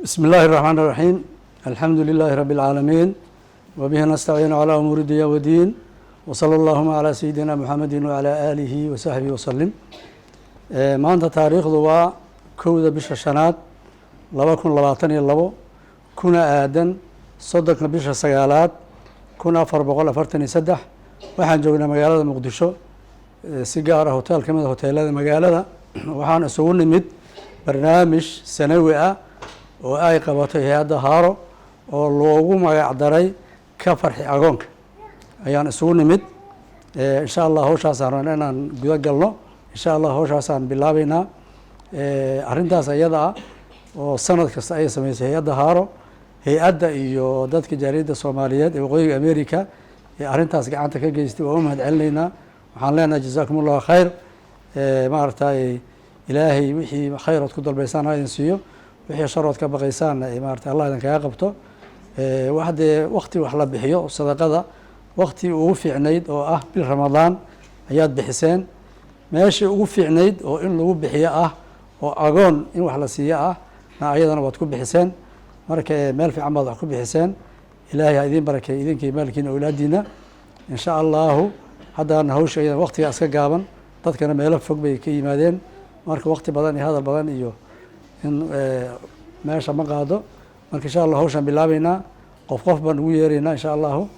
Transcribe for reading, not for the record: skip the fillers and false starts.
بسم الله الرحمن الرحيم، الحمد لله رب العالمين، وبه نستعين على أمور الدنيا والدين، وصلى اللهم على سيدنا محمد وعلى آله وصحبه وسلم. Maanta taariikhdu waa 1-da bisha shanaad 2022, kuna aadan 30-ka bisha sagaalaad 1443. Waxaan joognaa magaalada Muqdisho, si gaar ah hotel ka mid a hoteelada magaalada. Waxaan isugu nimid barnaamij sanawi ah oo ay qabatay hay-adda Haaro oo loogu magac daray Ka Farxi Agoonka ayaan isugu nimid. Insha Allah hawshaasaan rabna inaan guda galno. Insha Allah hawshaasaan bilaabeynaa. Arrintaas iyada ah oo sanad kasta ay sameysay hay-adda Haaro, hay-adda iyo dadka jaaliyadda Soomaaliyeed ee Waqooyiga America ee arrintaas gacanta ka geystay waa u mahad celinaynaa. Waxaan leenahay jazaakum Allahu khayr. Maaragtay, Ilaahay wixii khayrood ku dalbaysaan ha idin siiyo, wixii sharood ka baqaysaanna maarata Allah idin kaga qabto. Wax dee wakti wax la bixiyo sadaqada wakti ugu fiicnayd oo ah bil Ramadaan ayaad bixiseen, meeshii ugu fiicnayd oo in lagu bixiyo ah oo agoon in wax la siiyo ah na ayadana waad ku bixiseen. Marka meel fiican baad wax ku bixiseen. Ilaahay ha idiin barakeey idinkii maalkiina, awlaadiina, insha Allahu. Haddana hawsha iyada waktigaa iska gaaban, dadkana meelo fog bay ka yimaadeen. Marka wakti badan iyo hadal badan iyo in meesha ma qaado. Marka insha Allah hawshaan bilaabeynaa, qof qof baan ugu yeeraynaa insha Allahu.